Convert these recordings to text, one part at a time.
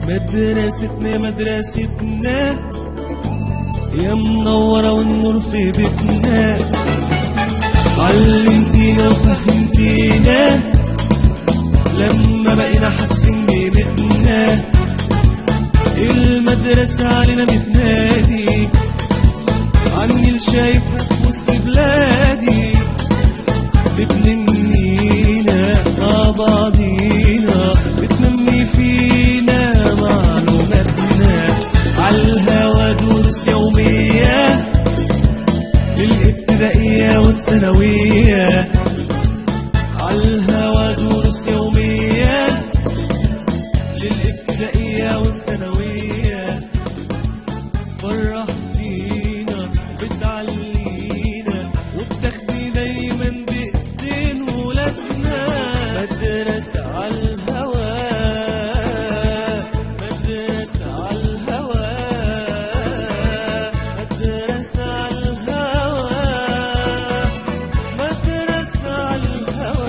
مدرستنا مدرستنا يا منورة والنور في بيتنا، علمتينا وفهمتينا لما بقينا حاسين بقيمتنا. المدرسة علينا بتنادي، عالنيل شايفها في وسط بلادي، بتلمينا مع بعضينا، بتنمي فينا معلوماتنا. عالهوا دروس يومية للابتدائية والثانوية، عالهوا دروس يومية للابتدائية والثانوية. فرحتينا وبتعلينا وبتاخدي دايما بإيدين ولادنا. مدرسة عالهوا، مدرسة عالهوا، مدرسة عالهوا، مدرسة عالهوا.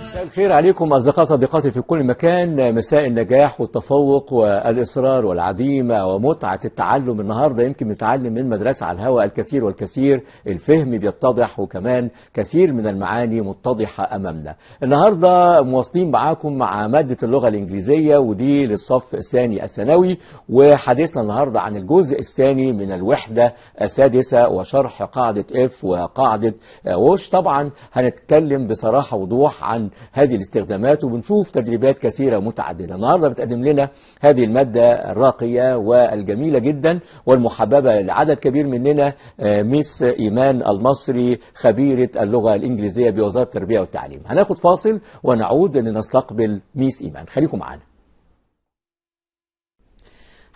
مساء الخير عليكم أصدقاء صديقاتي في كل مكان. مساء النجاح والتفوق والإصرار والعزيمة ومتعة التعلم. النهاردة يمكن نتعلم من مدرسة على الهواء الكثير والكثير، الفهم بيتضح وكمان كثير من المعاني متضحة أمامنا. النهاردة مواصلين معاكم مع مادة اللغة الإنجليزية، ودي للصف الثاني الثانوي، وحديثنا النهاردة عن الجزء الثاني من الوحدة السادسة وشرح قاعدة if وقاعدة wish. طبعا هنتكلم بصراحة وضوح عن هذه الاستخدامات وبنشوف تدريبات كثيرة متعددة. النهاردة بتقدم لنا هذه المادة الراقية والجميلة جدا والمحببة لعدد كبير مننا ميس إيمان المصري، خبيرة اللغة الإنجليزية بوزارة التربية والتعليم. هناخد فاصل ونعود لنستقبل ميس إيمان، خليكم معنا.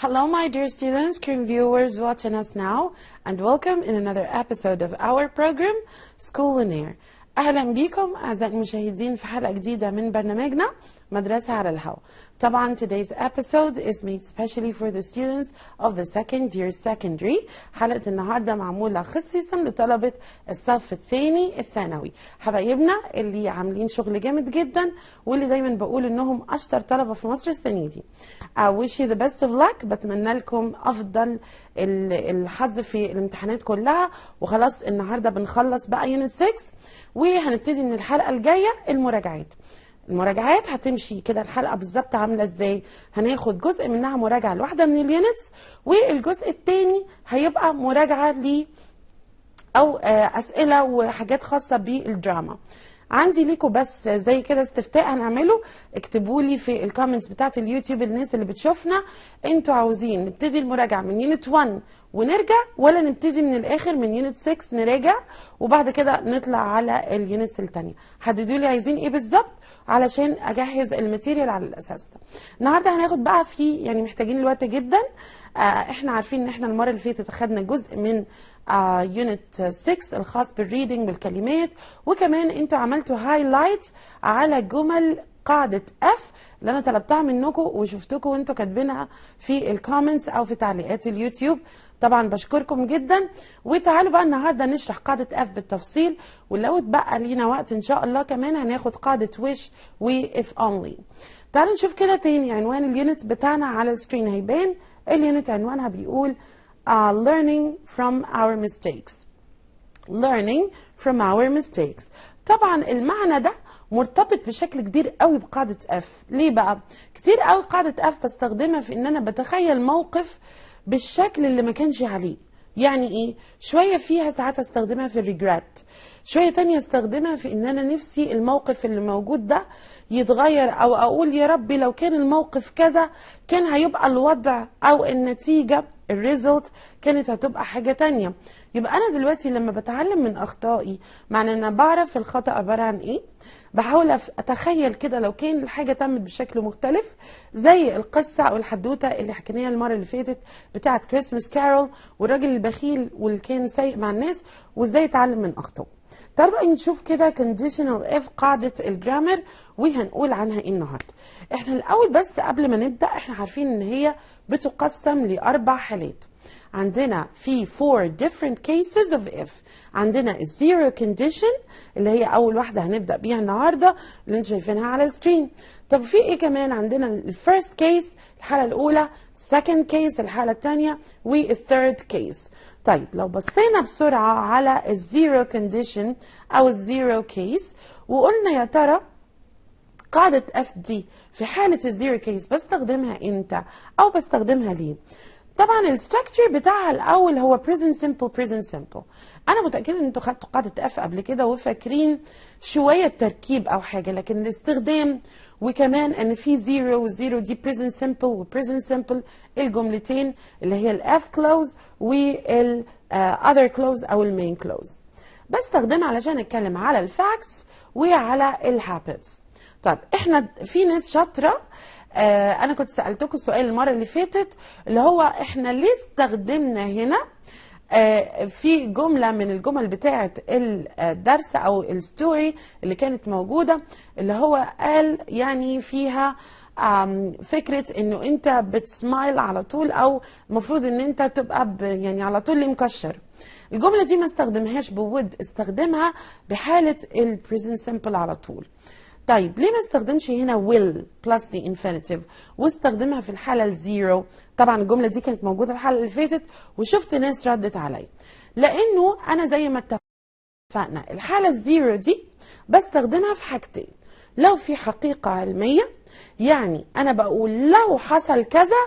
Hello, my dear students, current viewers watching us now, and welcome in another episode of our program, School on Air. أهلا بكم أعزائي المشاهدين في حلقة جديدة من برنامجنا مدرسة على الهواء. طبعا today's episode is made specially for the students of the second year secondary. حلقة النهاردة معمولة خصيصا لطلبة الصف الثاني الثانوي، حبايبنا اللي عاملين شغل جامد جدا واللي دايما بقول انهم اشطر طلبة في مصر السنة دي. I wish you the best of luck. بتمنى لكم افضل الحظ في الامتحانات كلها. وخلاص النهارده بنخلص بقى unit 6، وهنبتدي من الحلقة الجاية المراجعات. المراجعات هتمشي كده الحلقة بالظبط عاملة ازاي؟ هناخد جزء منها مراجعة لواحدة من ال units، والجزء التاني هيبقى مراجعة ل او اسئلة وحاجات خاصة بالدراما. عندي ليكم بس زي كده استفتاء هنعمله، اكتبوا لي في ال comments بتاعت اليوتيوب الناس اللي بتشوفنا، انتوا عاوزين نبتدي المراجعة من unit 1 ونرجع، ولا نبتدي من الاخر من unit 6 نراجع وبعد كده نطلع على ال units التانية. حددوا لي عايزين ايه بالظبط علشان اجهز ال material على الاساس ده. النهارده هناخد بقى في يعني محتاجين الوقت جدا. احنا عارفين ان احنا المرة اللي فاتت خدنا جزء من unit 6 الخاص بال reading بالكلمات، وكمان انتوا عملتوا highlight على جمل قاعدة if اللي انا طلبتها منكم وشفتكم وانتوا كاتبينها في ال comments او في تعليقات اليوتيوب. طبعا بشكركم جدا. وتعالوا بقى النهارده نشرح قاعدة if بالتفصيل، ولو اتبقى لينا وقت ان شاء الله كمان هناخد قاعدة wish و if only. تعالوا نشوف كده تاني عنوان ال unit بتاعنا على ال screen هيبان. ال unit عنوانها بيقول learning from our mistakes. learning from our mistakes. طبعا المعنى ده مرتبط بشكل كبير قوي بقاعدة if. ليه بقى؟ كتير قوي قاعدة if بستخدمها في ان انا بتخيل موقف بالشكل اللي ما كانش عليه. يعني ايه؟ شوية فيها ساعات استخدمها في ال regret، شوية تانية استخدمها في ان انا نفسي الموقف اللي موجود ده يتغير، او اقول يا ربي لو كان الموقف كذا كان هيبقى الوضع او النتيجة ال result كانت هتبقى حاجة تانية. يبقى انا دلوقتي لما بتعلم من اخطائي معنى ان انا بعرف الخطأ عبارة عن ايه، بحاول اتخيل كده لو كان الحاجة تمت بشكل مختلف، زي القصة او الحدوتة اللي حكيناها المرة اللي فاتت بتاعة Christmas Carol والراجل البخيل واللي كان سيء مع الناس وازاي يتعلم من اخطائه. تعالوا بقى نشوف كده conditional if قاعدة ال grammar وهنقول عنها ايه النهارده. احنا الاول بس قبل ما نبدأ احنا عارفين ان هي بتقسم لاربع حالات. عندنا في 4 different cases of if. عندنا zero condition اللي هي اول واحدة هنبدأ بيها النهارده اللي انتوا شايفينها على ال screen. طب في ايه كمان؟ عندنا ال first case الحالة الاولى، second case الحالة الثانيه، وال third case. طيب لو بصينا بسرعة على ال zero condition او ال zero case وقلنا يا ترى قاعدة if دي في حالة ال zero case بستخدمها امتى او بستخدمها ليه؟ طبعا ال structure بتاعها الاول هو present simple present simple. انا متاكدة ان انتوا خدتوا قاعدة if قبل كده وفاكرين شوية تركيب او حاجه، لكن الاستخدام وكمان ان في zero وال zero دي present simple و present simple، الجملتين اللي هي ال if clause وال other clause او ال main clause، بستخدمها علشان اتكلم على ال facts وعلى ال habits. طب احنا في ناس شاطره، انا كنت سالتكم السؤال المرة اللي فاتت اللي هو احنا ليه استخدمنا هنا في جملة من الجمل بتاعه الدرس او ال story اللي كانت موجوده، اللي هو قال يعني فيها فكرة انه انت بتسمايل على طول او المفروض ان انت تبقى يعني على طول مكشر. الجملة دي ما استخدمهاش ب would، استخدمها بحاله ال present simple على طول. طيب ليه ما استخدمش هنا will plus the infinitive واستخدمها في الحالة ال zero؟ طبعا الجملة دي كانت موجودة الحلقة اللي فاتت وشفت ناس ردت عليا، لأنه أنا زي ما اتفقنا الحالة ال zero دي بستخدمها في حاجتين، لو في حقيقة علمية يعني أنا بقول لو حصل كذا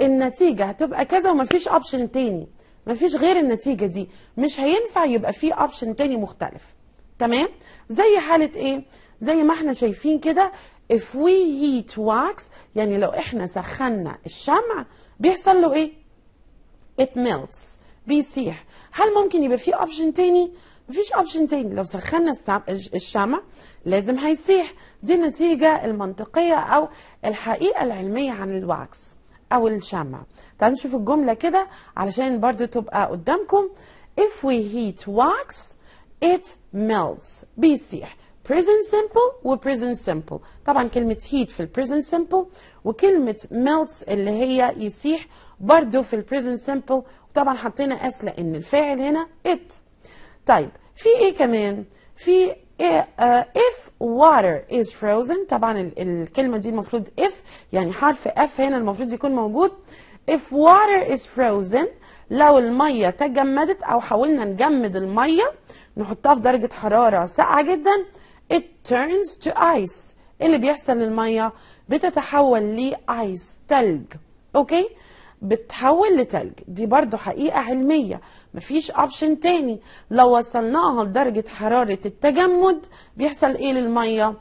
النتيجة هتبقى كذا ومفيش option تاني، مفيش غير النتيجة دي، مش هينفع يبقى في option تاني مختلف. تمام؟ زي حالة ايه؟ زي ما احنا شايفين كده if we heat wax، يعني لو احنا سخنا الشمع بيحصل له ايه؟ it melts، بيسيح. هل ممكن يبقى في option تاني؟ مفيش option تاني، لو سخنا الشمع لازم هيسيح. دي النتيجة المنطقية او الحقيقة العلمية عن ال wax او الشمع. تعالوا نشوف الجملة كده علشان برضو تبقى قدامكم. if we heat wax it melts، بيسيح. present simple و present simple. طبعا كلمة heat في ال present simple وكلمة melts اللي هي يسيح برضو في ال present simple، وطبعا حطينا s لان الفاعل هنا it. طيب في ايه كمان؟ في إيه؟ If water is frozen، طبعا الكلمة دي المفروض if، يعني حرف f هنا المفروض يكون موجود. if water is frozen، لو المية تجمدت او حاولنا نجمد المية نحطها في درجة حرارة ساقعة جدا، it turns to ice. اللي بيحصل للمية بتتحول ل ice، تلج. okay، بتحول لتلج. دي برضو حقيقة علمية، مفيش option تاني. لو وصلناها لدرجة حرارة التجمد بيحصل ايه للمية؟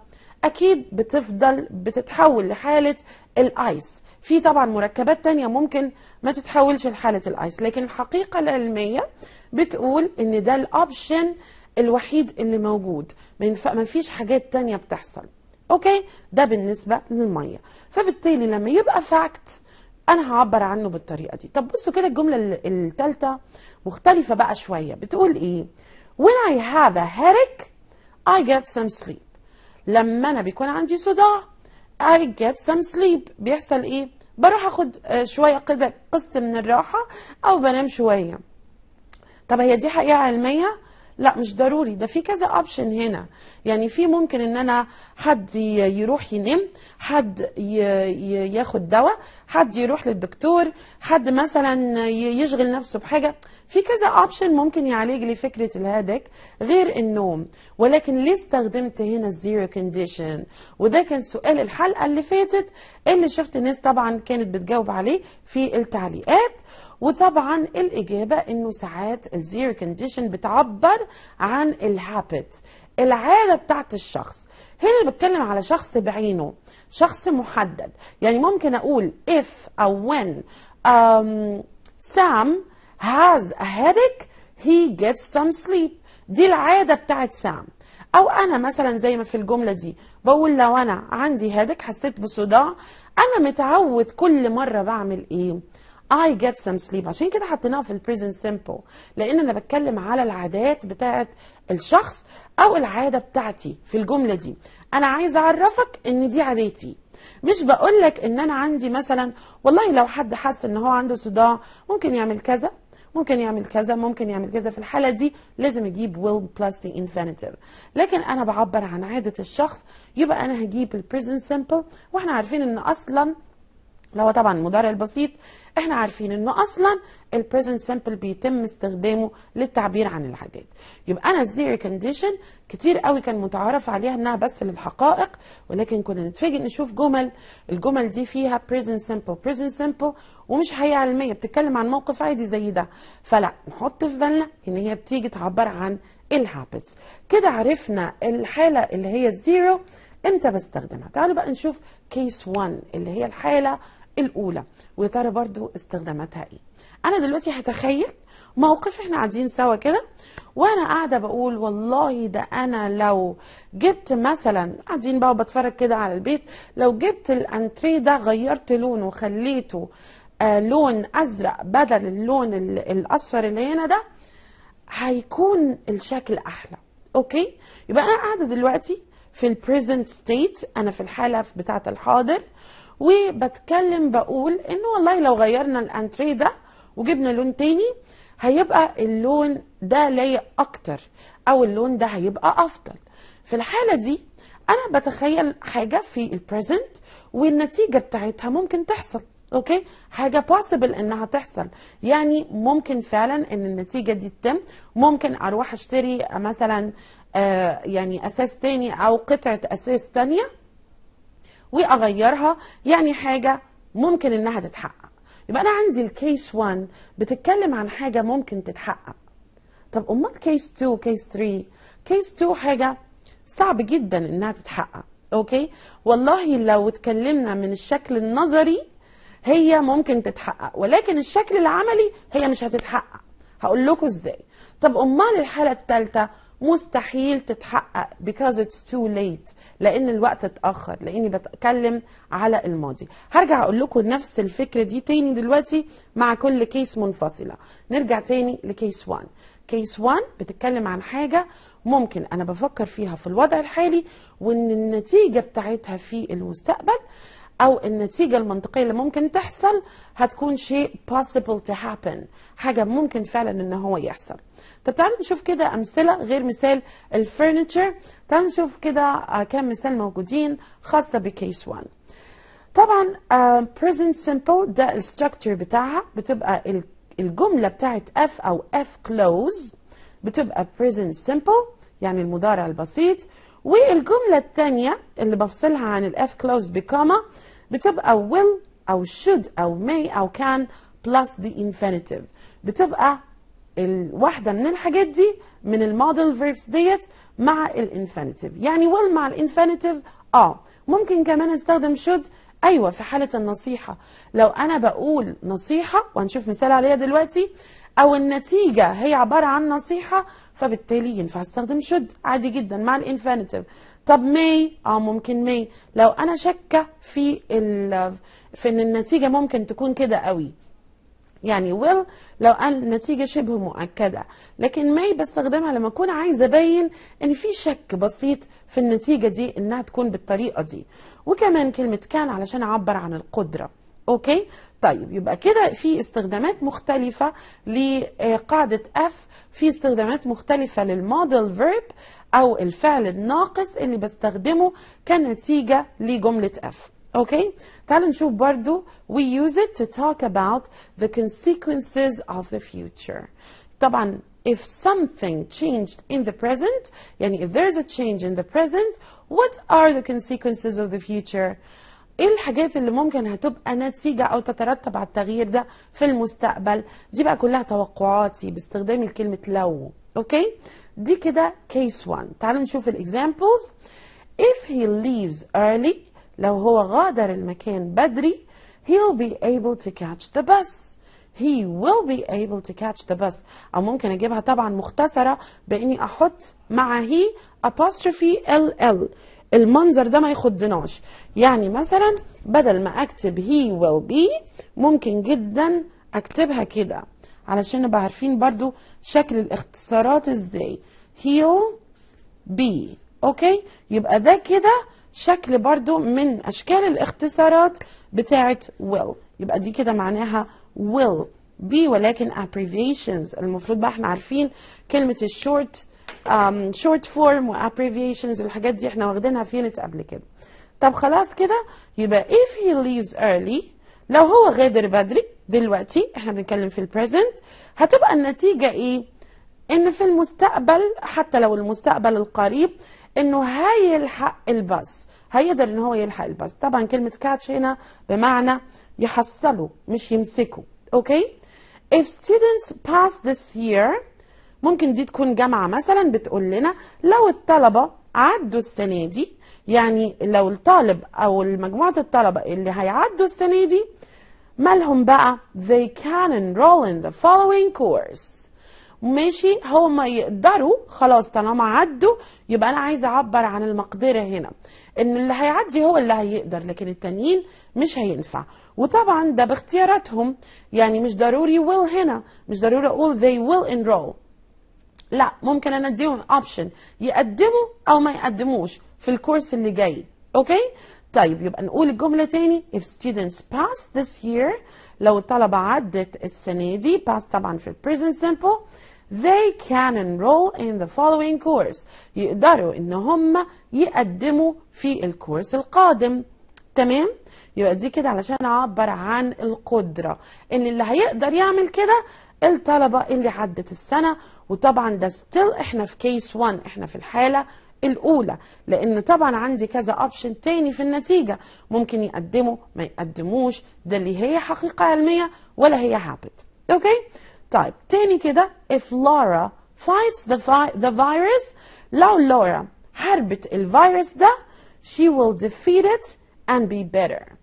اكيد بتفضل بتتحول لحالة ال ice. في طبعا مركبات تانية ممكن ما تتحولش لحالة ال ice، لكن الحقيقة العلمية بتقول ان ده ال option الوحيد اللي موجود، ما فيش حاجات تانية بتحصل. okay، ده بالنسبة للمية. فبالتالي لما يبقى fact انا هعبر عنه بالطريقة دي. طب بصوا كده الجملة الثالثة مختلفة بقى شوية، بتقول ايه؟ when I have a headache I get some sleep. لما انا بيكون عندي صداع I get some sleep، بيحصل ايه؟ بروح اخد شوية كده قسط من الراحة او بنام شوية. طب هي دي حقيقة علمية؟ لا مش ضروري، ده في كذا option هنا. يعني في ممكن ان انا حد يروح ينام، حد ياخد دواء، حد يروح للدكتور، حد مثلا يشغل نفسه بحاجة. في كذا option ممكن يعالج لي فكرة ال headache غير النوم. ولكن ليه استخدمت هنا ال zero condition؟ وده كان سؤال الحلقة اللي فاتت اللي شفت الناس طبعا كانت بتجاوب عليه في التعليقات. وطبعا الإجابة إنه ساعات ال zero condition بتعبر عن ال habit، العادة بتاعت الشخص. هنا بتكلم على شخص بعينه، شخص محدد. يعني ممكن أقول if أو when Sam has a headache he gets some sleep. دي العادة بتاعت سام. أو أنا مثلا زي ما في الجملة دي بقول لو أنا عندي headache، حسيت بصداع، أنا متعود كل مرة بعمل إيه؟ I get some sleep. عشان كده حطيناها في ال present simple، لأن أنا بتكلم على العادات بتاعت الشخص أو العادة بتاعتي في الجملة دي. أنا عايزة أعرفك إن دي عادتي، مش بقولك إن أنا عندي مثلا والله لو حد حس إن هو عنده صداع ممكن يعمل كذا ممكن يعمل كذا، ممكن يعمل كذا. في الحالة دي لازم اجيب will plus the infinitive. لكن انا بعبر عن عادة الشخص، يبقى انا هجيب ال present simple. واحنا عارفين ان اصلا اللي هو طبعا المضارع البسيط، احنا عارفين انه اصلا ال present simple بيتم استخدامه للتعبير عن العادات. يبقى انا ال zero condition كتير قوي كان متعارف عليها انها بس للحقائق، ولكن كنا نتفاجئ نشوف جمل، الجمل دي فيها present simple present simple ومش حقيقة علمية، بتتكلم عن موقف عادي زي ده. فلا نحط في بالنا ان هي بتيجي تعبر عن ال habits. كده عرفنا الحالة اللي هي ال zero امتى بستخدمها. تعالوا بقى نشوف case 1 اللي هي الحالة الأولى، ويا ترى برضو استخداماتها ايه. أنا دلوقتي هتخيل موقف احنا قاعدين سوا كده، وأنا قاعدة بقول والله ده أنا لو جبت مثلا، قاعدين بقى وبتفرج كده على البيت، لو جبت الأنتريه ده غيرت لونه وخليته لون أزرق بدل اللون الأصفر اللي هنا ده، هيكون الشكل أحلى. okay، يبقى أنا قاعدة دلوقتي في ال present state، أنا في الحالة بتاعة الحاضر، وبتكلم بقول إنه والله لو غيرنا الأنتريه ده وجبنا لون تاني هيبقى اللون ده لايق أكتر، أو اللون ده هيبقى أفضل. في الحالة دي أنا بتخيل حاجة في ال present والنتيجة بتاعتها ممكن تحصل. okay، حاجة possible إنها تحصل، يعني ممكن فعلا إن النتيجة دي تتم. ممكن أروح أشتري مثلا يعني أساس تاني أو قطعة أساس تانية وأغيرها، يعني حاجة ممكن إنها تتحقق. يبقى أنا عندي ال case 1 بتتكلم عن حاجة ممكن تتحقق. طب أمال case 2 case 3؟ case 2 حاجة صعب جدا إنها تتحقق. okay، والله لو اتكلمنا من الشكل النظري هي ممكن تتحقق، ولكن الشكل العملي هي مش هتتحقق. هقول لكم ازاي. طب امال الحالة الثالثة مستحيل تتحقق because it's too late، لان الوقت اتأخر، لاني بتكلم على الماضي. هرجع اقول لكم نفس الفكرة دي تاني دلوقتي مع كل case منفصلة. نرجع تاني ل case 1. case 1 بتتكلم عن حاجة ممكن انا بفكر فيها في الوضع الحالي، وان النتيجة بتاعتها في المستقبل او النتيجة المنطقية اللي ممكن تحصل هتكون شيء possible to happen، حاجة ممكن فعلا ان هو يحصل. طب تعالوا نشوف كده امثلة غير مثال ال furniture. تعالوا نشوف كده كام مثال موجودين خاصة ب case 1. طبعا present simple ده ال structure بتاعها بتبقى الجملة بتاعت if او if clause بتبقى present simple، يعني المضارع البسيط. والجملة الثانية اللي بفصلها عن ال if clause ب comma بتبقى will أو should أو may أو can plus the infinitive، بتبقى الواحدة من الحاجات دي من ال modal verbs ديت مع ال infinitive. يعني will مع ال infinitive ممكن كمان استخدم should، ايوه في حالة النصيحة، لو انا بقول نصيحة وهنشوف مثال عليها دلوقتي، او النتيجة هي عبارة عن نصيحة، فبالتالي ينفع استخدم should عادي جدا مع ال infinitive. طب may، ممكن may لو انا شاكة في ان النتيجة ممكن تكون كده قوي، يعني will لو أن النتيجة شبه مؤكدة، لكن may بستخدمها لما أكون عايزة أبين إن في شك بسيط في النتيجة دي إنها تكون بالطريقة دي. وكمان كلمة can علشان أعبر عن القدرة. okay؟ طيب يبقى كده في استخدامات مختلفة لقاعدة if، في استخدامات مختلفة لل modal verb أو الفعل الناقص اللي بستخدمه كنتيجة لجملة if. okay؟ تعالوا نشوف برضو we use it to talk about the consequences of the future. طبعا if something changed in the present، يعني if there's a change in the present, what are the consequences of the future؟ ايه الحاجات اللي ممكن هتبقى نتيجة او تترتب على التغيير ده في المستقبل؟ دي بقى كلها توقعاتي باستخدام الكلمة لو. okay؟ دي كده case 1. تعالوا نشوف ال examples. If he leaves early، لو هو غادر المكان بدري، he'll be able to catch the bus. He will be able to catch the bus. أو ممكن أجيبها طبعا مختصرة بإني أحط مع he apostrophe ll. المنظر ده ما يخضناش. يعني مثلا بدل ما أكتب he will be، ممكن جدا أكتبها كده علشان نبقى عارفين برضو شكل الاختصارات ازاي. He'll be. okay؟ يبقى ده كده شكل برضو من أشكال الاختصارات بتاعت will. يبقى دي كده معناها will. be ولكن abbreviations. المفروض بقى احنا عارفين كلمة ال short short form و abbreviations والحاجات دي احنا واخدينها في unit قبل كده. طب خلاص كده، يبقى if he leaves early، لو هو غادر بدري، دلوقتي احنا بنتكلم في ال present، هتبقى النتيجة ايه؟ ان في المستقبل، حتى لو المستقبل القريب، انه هيلحق الباص، هيقدر ان هو يلحق الباص. طبعا كلمة catch هنا بمعنى يحصله مش يمسكه. okay، if students pass this year، ممكن دي تكون جامعة مثلا بتقول لنا لو الطلبة عدوا السنة دي، يعني لو الطالب او مجموعة الطلبة اللي هيعدوا السنة دي مالهم بقى؟ they can enroll in the following course. ماشي، هما يقدروا خلاص طالما عدوا، يبقى انا عايزه اعبر عن المقدرة هنا، ان اللي هيعدي هو اللي هيقدر، لكن التانيين مش هينفع. وطبعا ده باختياراتهم، يعني مش ضروري will هنا، مش ضروري اقول they will enroll، لا، ممكن انا اديهم option يقدموا او ما يقدموش في الكورس اللي جاي. okay، طيب يبقى نقول الجملة تاني: if students pass this year، لو الطلبة عدت السنة دي، pass طبعا في present simple، they can enroll in the following course، يقدروا ان هم يقدموا في الكورس القادم. تمام، يبقى دي كده علشان اعبر عن القدرة، ان اللي هيقدر يعمل كده الطلبة اللي عدت السنة. وطبعا ده still احنا في case 1، احنا في الحالة الأولى، لأن طبعا عندي كذا option تاني في النتيجة، ممكن يقدموا ما يقدموش، ده اللي هي حقيقة علمية ولا هي habit. okay، طيب تاني كده: if Laura fights the virus، لو لورا حاربت الفيروس ده، she will defeat it and be better،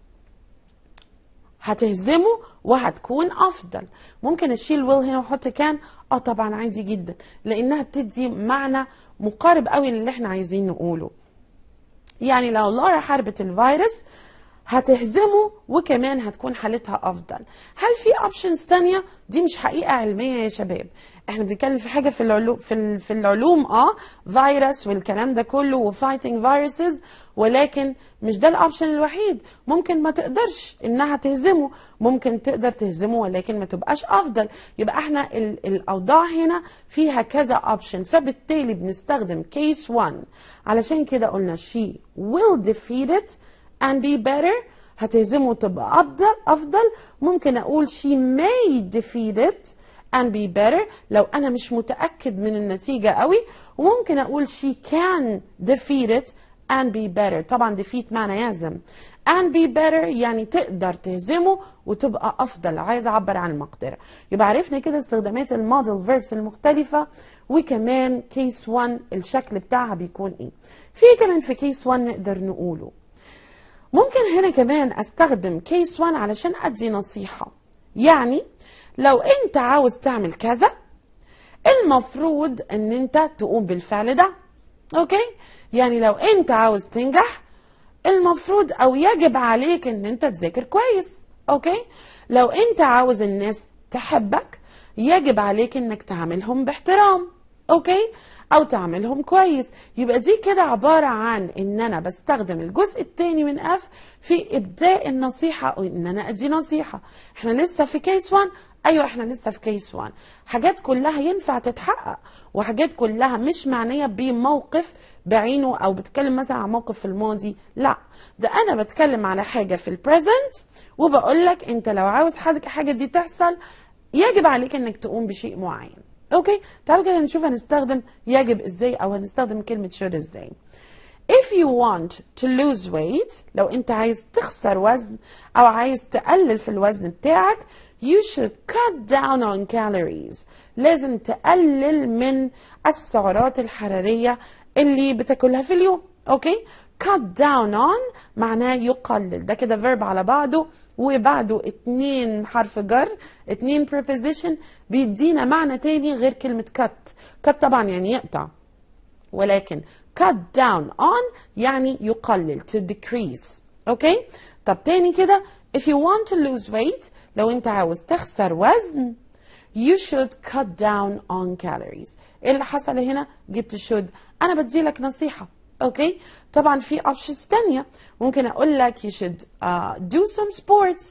هتهزمه وهتكون افضل. ممكن اشيل will هنا واحط can؟ اه طبعا عادي جدا، لانها بتدي معنى مقارب قوي للي احنا عايزين نقوله. يعني لو لارا حاربت الفيروس هتهزمه وكمان هتكون حالتها افضل. هل في options تانية؟ دي مش حقيقة علمية يا شباب، احنا بنتكلم في حاجة في العلوم، في العلوم فيروس والكلام ده كله و fighting viruses، ولكن مش ده ال option الوحيد. ممكن ما تقدرش انها تهزمه، ممكن تقدر تهزمه ولكن ما تبقاش افضل. يبقى احنا الاوضاع هنا فيها كذا option، فبالتالي بنستخدم case 1. علشان كده قلنا she will defeat it and be better، هتهزمه وتبقى افضل. ممكن اقول she may defeat it and be better لو انا مش متاكد من النتيجة قوي، وممكن اقول she can defeat it and be better. طبعا defeat معنى يهزم، and be better يعني تقدر تهزمه وتبقى افضل، عايز اعبر عن المقدره. يبقى عرفنا كده استخدامات ال modal verbs المختلفه، وكمان case 1 الشكل بتاعها بيكون ايه. في كمان في case 1 نقدر نقوله، ممكن هنا كمان استخدم case 1 علشان ادي نصيحة. يعني لو انت عاوز تعمل كذا، المفروض ان انت تقوم بالفعل ده. okay، يعني لو انت عاوز تنجح، المفروض او يجب عليك ان انت تذاكر كويس. okay، لو انت عاوز الناس تحبك، يجب عليك انك تعاملهم باحترام، okay، او تعاملهم كويس. يبقى دي كده عبارة عن ان انا بستخدم الجزء الثاني من if في ابداء النصيحة، او ان انا ادي نصيحة. احنا لسه في case 1؟ ايوه، احنا لسه في case 1. حاجات كلها ينفع تتحقق، وحاجات كلها مش معنية بموقف بعينه او بتكلم مثلا عن موقف في الماضي، لا، ده انا بتكلم على حاجة في ال present، وبقول لك انت لو عاوز حاجة دي تحصل، يجب عليك انك تقوم بشيء معين. okay، تعالوا كده نشوف هنستخدم يجب ازاي، او هنستخدم كلمة should ازاي. if you want to lose weight، لو انت عايز تخسر وزن او عايز تقلل في الوزن بتاعك، you should cut down on calories، لازم تقلل من السعرات الحرارية اللي بتاكلها في اليوم. okay، cut down on معناه يقلل، ده كده verb على بعضه وبعده اتنين حرف جر، اتنين preposition، بيدينا معنى تاني غير كلمة cut. cut طبعا يعني يقطع، ولكن cut down on يعني يقلل، to decrease. okay، طب تاني كده: if you want to lose weight، لو انت عاوز تخسر وزن، you should cut down on calories. ايه اللي حصل هنا؟ جبت should، انا بدي لك نصيحة. okay، طبعا في options تانية، ممكن اقول لك you should do some sports.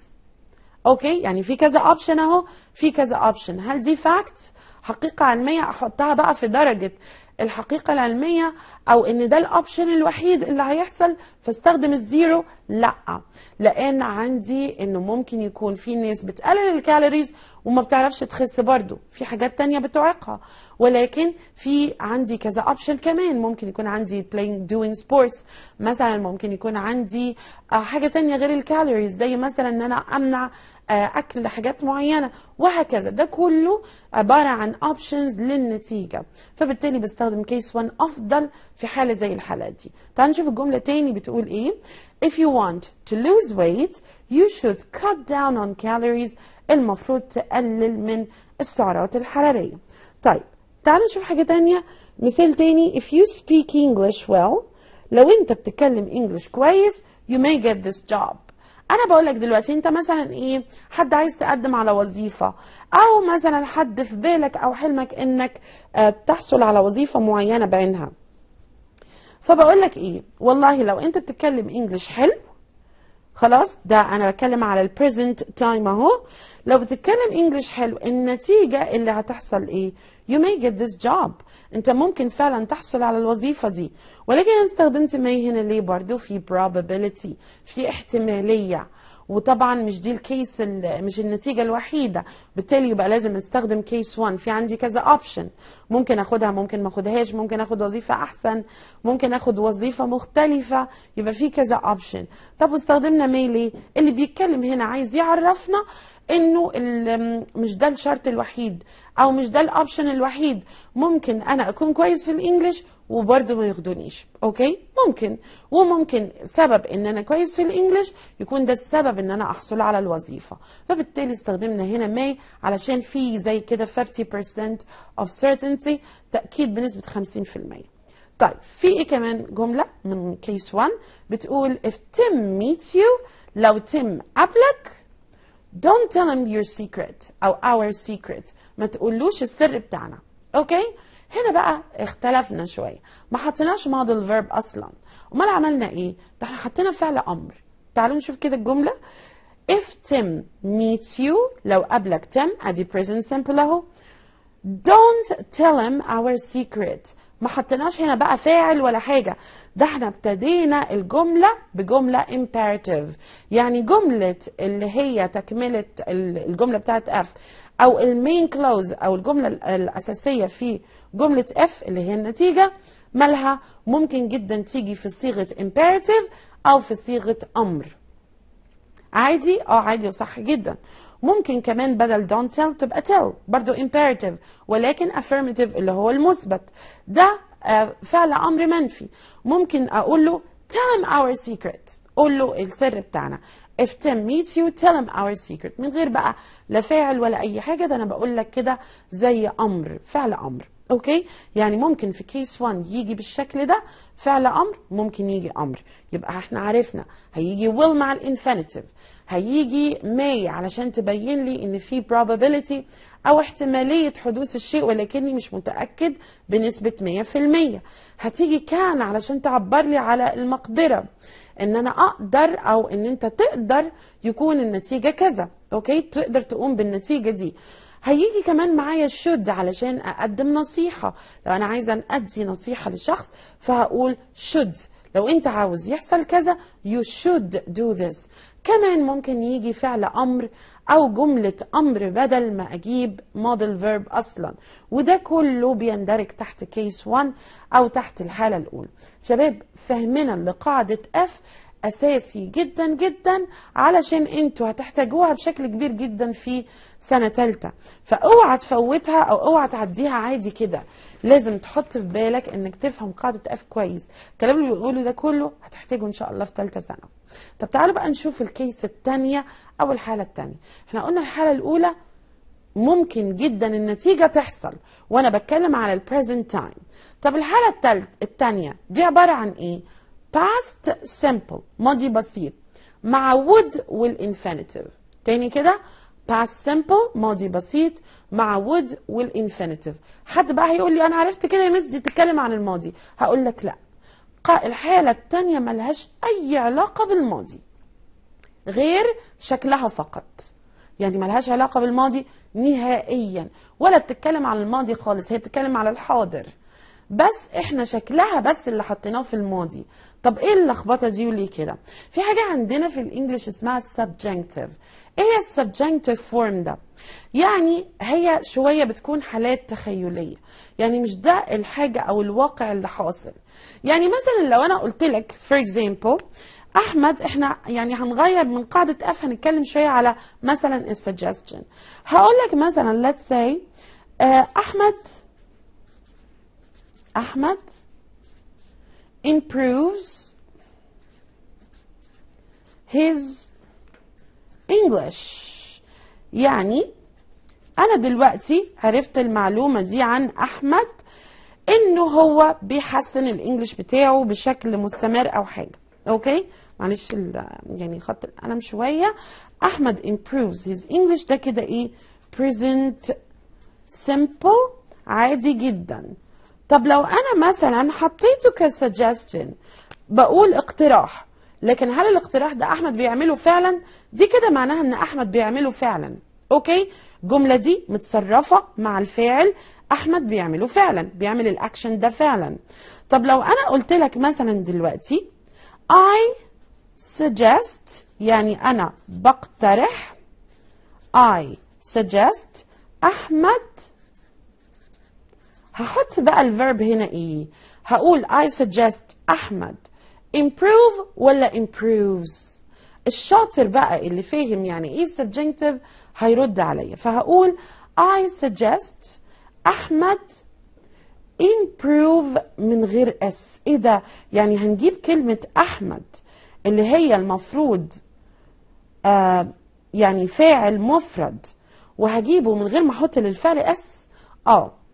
okay، يعني في كذا option اهو، في كذا option. هل دي fact، حقيقة علمية، احطها بقى في درجة الحقيقة العلمية، او ان ده ال option الوحيد اللي هيحصل فاستخدم ال zero؟ لا، لان عندي انه ممكن يكون في ناس بتقلل ال calories وما بتعرفش تخس برضو، في حاجات تانية بتعيقها، ولكن في عندي كذا option كمان. ممكن يكون عندي playing doing sports مثلا، ممكن يكون عندي حاجة تانية غير ال calories، زي مثلا ان انا امنع اكل حاجات معينة وهكذا. ده كله عبارة عن options للنتيجة، فبالتالي بستخدم case 1 افضل في حاله زي الحالة دي. تعالوا نشوف الجملة تاني بتقول ايه. if you want to lose weight you should cut down on calories، المفروض تقلل من السعرات الحرارية. طيب تعالوا نشوف حاجة تانية، مثال تاني. if you speak English well، لو انت بتتكلم English كويس you may get this job. انا بقول لك دلوقتي انت مثلا ايه، حد عايز تقدم على وظيفة، او مثلا حد في بالك او حلمك انك تحصل على وظيفة معينة بعينها، فبقول لك ايه، والله لو انت بتتكلم English حلو، خلاص ده انا بتكلم على ال present time اهو، لو بتتكلم English حلو النتيجة اللي هتحصل ايه؟ you may get this job، انت ممكن فعلا تحصل على الوظيفة دي. ولكن انا استخدمت may هنا ليه؟ برضو في probability، في احتمالية، وطبعا مش دي ال case، مش النتيجة الوحيدة، بالتالي يبقى لازم استخدم case 1. في عندي كذا option، ممكن اخدها، ممكن ما اخدهاش، ممكن اخد وظيفة احسن، ممكن اخد وظيفة مختلفة، يبقى في كذا option. طب واستخدمنا may ليه؟ اللي بيتكلم هنا عايز يعرفنا انه مش ده الشرط الوحيد او مش ده ال option الوحيد، ممكن انا اكون كويس في ال English وبرضه ما ياخدونيش، okay؟ ممكن، وممكن سبب ان انا كويس في ال English يكون ده السبب ان انا احصل على الوظيفة، فبالتالي استخدمنا هنا may علشان في زي كده 50% of certainty، تاكيد بنسبة 50%. طيب في ايه كمان جملة من case 1 بتقول if Tim meets you، لو تيم قابلك don't tell him your secret أو our secret، ما تقولوش السر بتاعنا. okay؟ هنا بقى اختلفنا شوية، ما حطيناش modal verb أصلا، أمال عملنا إيه؟ ده احنا حطينا فعل أمر. تعالوا نشوف كده الجملة. if Tim meets you، لو قابلك تيم، ادي present simple اهو، don't tell him our secret، ما حطيناش هنا بقى فاعل ولا حاجة، ده احنا ابتدينا الجملة بجملة imperative، يعني جملة اللي هي تكملة الجملة بتاعت if أو ال main clause أو الجملة الأساسية في جملة if اللي هي النتيجة، مالها؟ ممكن جدا تيجي في صيغة imperative أو في صيغة أمر عادي، عادي وصح جدا. ممكن كمان بدل don't tell تبقى tell، برضو imperative ولكن affirmative اللي هو المثبت، ده فعل أمر منفي. ممكن أقول له tell him our secret، قول له السر بتاعنا. if Tim meets you tell him our secret، من غير بقى لا فاعل ولا أي حاجة، ده أنا بقول لك كده زي أمر، فعل أمر. okay؟ يعني ممكن في case 1 يجي بالشكل ده فعل أمر، ممكن يجي أمر. يبقى احنا عرفنا هيجي will مع ال infinitive، هيجي may علشان تبين لي ان في probability او احتمالية حدوث الشيء ولكني مش متأكد بنسبة 100%. هتيجي can علشان تعبر لي على المقدرة ان انا اقدر او ان انت تقدر يكون النتيجة كذا، okay؟ تقدر تقوم بالنتيجة دي. هيجي كمان معايا should علشان اقدم نصيحة، لو انا عايزة ادي نصيحة لشخص فهقول should، لو انت عاوز يحصل كذا you should do this. كمان ممكن يجي فعل امر او جملة امر بدل ما اجيب modal verb اصلا، وده كله بيندرج تحت case 1 او تحت الحالة الاولى. شباب فهمنا لقاعدة if اساسي جدا جدا علشان انتوا هتحتاجوها بشكل كبير جدا في سنة تالتة، فاوعى تفوتها او اوعى تعديها عادي كده، لازم تحط في بالك انك تفهم قاعدة if كويس. الكلام اللي بيقوله ده كله هتحتاجه ان شاء الله في تالتة سنة. طب تعالوا بقى نشوف ال case التانية او الحالة التانية. احنا قلنا الحالة الاولى ممكن جدا النتيجة تحصل وانا بتكلم على ال present time. طب الحالة التانية دي عبارة عن ايه؟ past simple، ماضي بسيط مع would وال infinitive. تاني كده past simple ماضي بسيط مع would وال infinitive. حد بقى هيقول لي انا عرفت كده يا مس دي بتتكلم عن الماضي، هقول لك لا، الحالة التانية ملهاش اي علاقة بالماضي غير شكلها فقط. يعني ملهاش علاقة بالماضي نهائيا، ولا بتتكلم عن الماضي خالص، هي بتتكلم على الحاضر، بس احنا شكلها بس اللي حطيناه في الماضي. طب ايه اللخبطة دي وليه كده؟ في حاجة عندنا في ال English اسمها subjunctive. ايه هي subjunctive form ده؟ يعني هي شوية بتكون حالات تخيليه، يعني مش ده الحاجة او الواقع اللي حاصل. يعني مثلا لو انا قلت لك for example احمد، احنا يعني هنغير من قاعدة if، هنتكلم شوية على مثلا ال suggestion. هقول لك مثلا let's say احمد improves his English. يعني أنا دلوقتي عرفت المعلومة دي عن أحمد، إنه هو بيحسن ال English بتاعه بشكل مستمر أو حاجة. okay؟ معلش يعني خط القلم شوية. أحمد improves his English، ده كده إيه؟ present simple عادي جدا. طب لو أنا مثلا حطيته ك suggestion، بقول اقتراح، لكن هل الاقتراح ده أحمد بيعمله فعلا؟ دي كده معناها إن أحمد بيعمله فعلا. okay؟ الجملة دي متصرفة مع الفاعل، أحمد بيعمله فعلا، بيعمل الأكشن ده فعلا. طب لو أنا قلت لك مثلا دلوقتي I suggest، يعني أنا بقترح، I suggest أحمد، هحط بقى ال verb هنا ايه؟ هقول I suggest أحمد improve ولا improves؟ الشاطر بقى اللي فاهم يعني ايه subjunctive هيرد عليا، فهقول I suggest أحمد improve من غير s. ايه ده؟ يعني هنجيب كلمة أحمد اللي هي المفروض يعني فاعل مفرد، وهجيبه من غير ما احط للفعل s.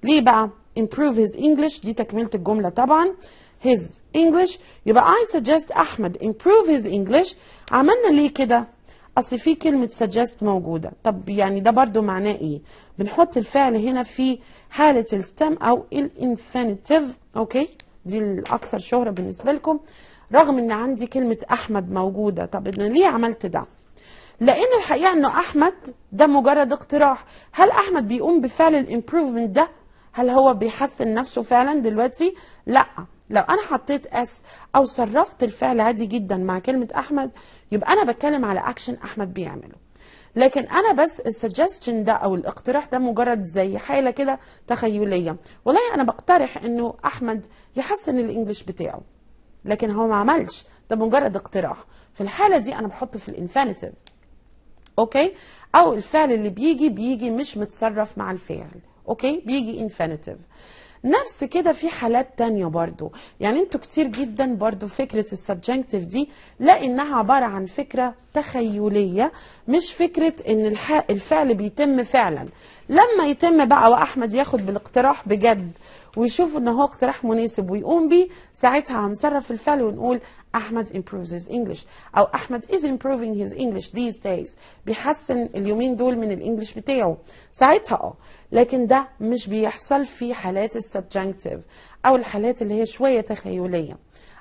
ليه بقى؟ improve his English دي تكملة الجملة طبعا، his English، يبقى I suggest أحمد improve his English. عملنا ليه كده؟ أصل في كلمة suggest موجودة. طب يعني ده برضو معناه إيه؟ بنحط الفعل هنا في حالة ال stem أو ال infinitive. okay؟ دي الأكثر شهرة بالنسبة لكم، رغم إن عندي كلمة أحمد موجودة. طب أنا ليه عملت ده؟ لأن الحقيقة إنه أحمد ده مجرد اقتراح. هل أحمد بيقوم بفعل ال improvement ده؟ هل هو بيحسن نفسه فعلا دلوقتي؟ لا. لو انا حطيت s او صرفت الفعل عادي جدا مع كلمة احمد، يبقى انا بتكلم على اكشن احمد بيعمله. لكن انا بس ال suggestion ده او الاقتراح ده مجرد زي حالة كده تخيلية، والله انا بقترح انه احمد يحسن ال English بتاعه، لكن هو ما عملش، ده مجرد اقتراح. في الحالة دي انا بحطه في ال infinitive. okay؟ او الفعل اللي بيجي مش متصرف مع الفاعل. okay؟ بيجي infinitive. نفس كده في حالات تانية برضو، يعني انتوا كتير جدا برضو فكرة ال subjunctive دي لانها عبارة عن فكرة تخيلية، مش فكرة ان الفعل بيتم فعلا. لما يتم بقى واحمد ياخد بالاقتراح بجد ويشوف ان هو اقتراح مناسب ويقوم بيه، ساعتها هنصرف الفعل ونقول احمد improves his English، او احمد is improving his English these days، بيحسن اليومين دول من ال English بتاعه ساعتها. لكن ده مش بيحصل في حالات ال subjunctive او الحالات اللي هي شوية تخيليه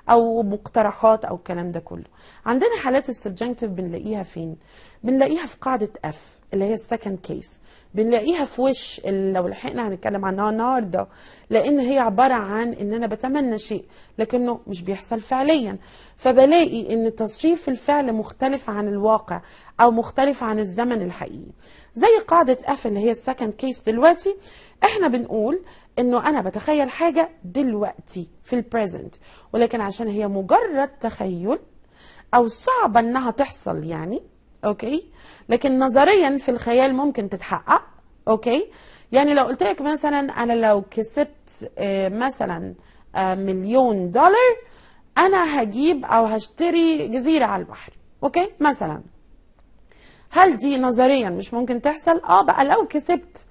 او مقترحات او الكلام ده كله. عندنا حالات ال subjunctive بنلاقيها فين؟ بنلاقيها في قاعدة if اللي هي ال second case، بنلاقيها في wish اللي لو لحقنا هنتكلم عنها النهارده، لان هي عبارة عن ان انا بتمنى شيء لكنه مش بيحصل فعليا، فبلاقي ان تصريف الفعل مختلف عن الواقع او مختلف عن الزمن الحقيقي. زي قاعدة if اللي هي ال second case دلوقتي احنا بنقول انه انا بتخيل حاجة دلوقتي في ال present، ولكن عشان هي مجرد تخيل او صعبة انها تحصل يعني، okay، لكن نظريا في الخيال ممكن تتحقق. okay، يعني لو قلت لك مثلا انا لو كسبت مثلا $1,000,000 انا هجيب او هشتري جزيرة على البحر. okay مثلا، هل دي نظريا مش ممكن تحصل؟ بقى لو كسبت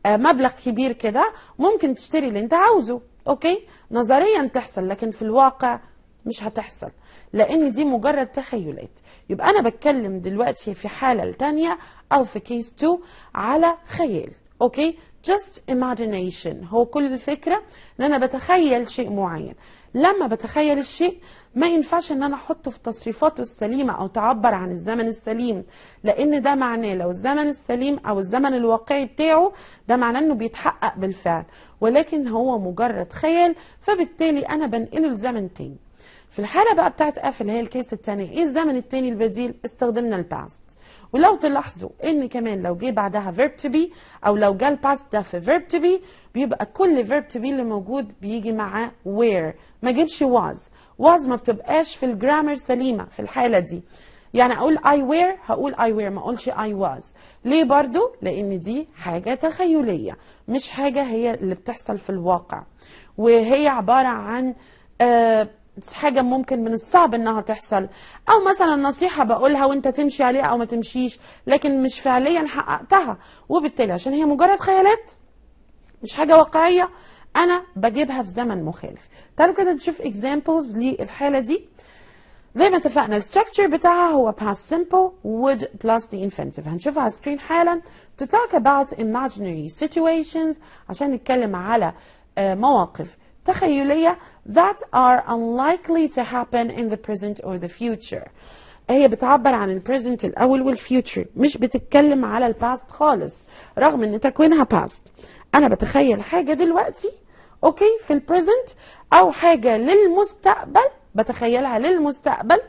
مبلغ كبير كده ممكن تشتري اللي انت عاوزه. okay، نظريا تحصل، لكن في الواقع مش هتحصل لان دي مجرد تخيلات. يبقى انا بتكلم دلوقتي في حالة التانية او في case 2 على خيال. okay، just imagination، هو كل الفكرة ان انا بتخيل شيء معين. لما بتخيل الشيء ما ينفعش ان انا احطه في تصريفاته السليمة او تعبر عن الزمن السليم، لان ده معناه لو الزمن السليم او الزمن الواقعي بتاعه ده معناه انه بيتحقق بالفعل، ولكن هو مجرد خيال، فبالتالي انا بنقله لزمن تاني. في الحالة بقى بتاعت if اللي هي ال case التانية، ايه الزمن التاني البديل؟ استخدمنا ال past. ولو تلاحظوا ان كمان لو جه بعدها verb to be او لو جه ال past ده في verb to be، بيبقى كل verb to be اللي موجود بيجي معاه were، ما جيبش was. was ما بتبقاش في ال grammar سليمة في الحالة دي. يعني اقول I were، هقول I were، ما اقولش I was. ليه برضو؟ لان دي حاجة تخيلية، مش حاجة هي اللي بتحصل في الواقع، وهي عبارة عن حاجة ممكن من الصعب انها تحصل، او مثلا نصيحة بقولها وانت تمشي عليها او ما تمشيش، لكن مش فعليا حققتها، وبالتالي عشان هي مجرد خيالات مش حاجة واقعية انا بجيبها في زمن مخالف. تعالوا كده نشوف examples للحالة دي. زي ما اتفقنا ال structure بتاعها هو past simple would plus the infinitive، هنشوفها على ال screen حالا. to talk about imaginary situations، عشان نتكلم على مواقف تخيلية that are unlikely to happen in the present or the future. هي بتعبر عن ال present الأول وال future، مش بتتكلم على ال past خالص، رغم ان تكوينها past. أنا بتخيل حاجة دلوقتي، okay، في ال present، أو حاجة للمستقبل بتخيلها للمستقبل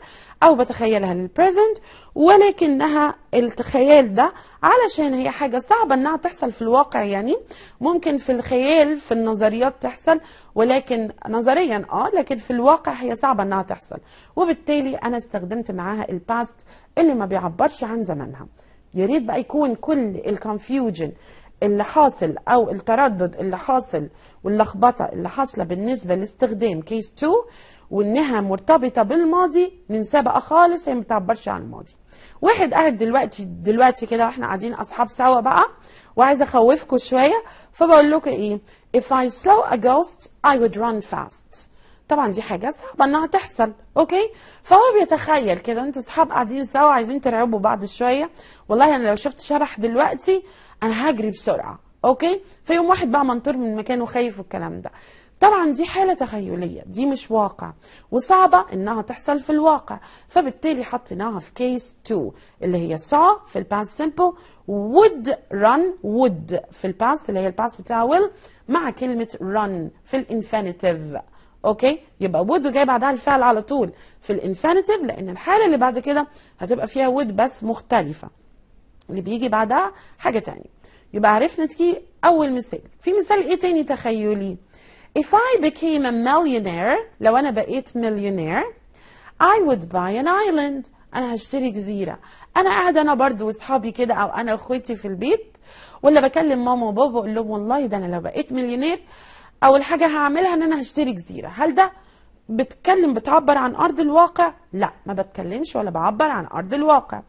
أو بتخيلها لل present، ولكنها التخيل ده علشان هي حاجة صعبة إنها تحصل في الواقع، يعني ممكن في الخيال في النظريات تحصل، ولكن نظريا لكن في الواقع هي صعبة إنها تحصل، وبالتالي أنا استخدمت معاها ال past اللي ما بيعبرش عن زمنها. يا ريت بقى يكون كل ال confusion اللي حاصل أو التردد اللي حاصل واللخبطة اللي حاصلة بالنسبة لاستخدام case 2 وإنها مرتبطة بالماضي ننساه بقى خالص، هي ما بتعبرش عن الماضي. واحد قاعد دلوقتي كده واحنا قاعدين اصحاب سوا بقى، وعايزه اخوفكم شوية، فبقول لكم ايه؟ if I saw a ghost I would run fast. طبعا دي حاجة صعبة انها تحصل، okay؟ فهو بيتخيل كده انتوا اصحاب قاعدين سوا عايزين ترعبوا بعض شوية، والله انا لو شفت شبح دلوقتي انا هجري بسرعة، okay؟ فيقوم واحد بقى منطور من مكانه خايف والكلام ده. طبعا دي حالة تخيلية، دي مش واقع، وصعبة انها تحصل في الواقع، فبالتالي حطيناها في case 2 اللي هي saw في ال past simple، would run، would في ال past اللي هي ال past بتاع will مع كلمة run في ال infinitive، okay؟ يبقى would جاي بعدها الفعل على طول في ال infinitive، لان الحالة اللي بعد كده هتبقى فيها would بس مختلفة، اللي بيجي بعدها حاجة تانية. يبقى عرفنا دي اول مثال. في مثال ايه تاني تخيلي؟ If I became a millionaire، لو أنا بقيت مليونير، I would buy an island، أنا هشتري جزيرة. أنا قاعدة أنا برضو وأصحابي كده، أو أنا وأخواتي في البيت، ولا بكلم ماما وبابا أقول لهم والله ده أنا لو بقيت مليونير أول حاجة هعملها إن أنا هشتري جزيرة. هل ده بتكلم بتعبر عن أرض الواقع؟ لا، ما بتكلمش ولا بعبر عن أرض الواقع،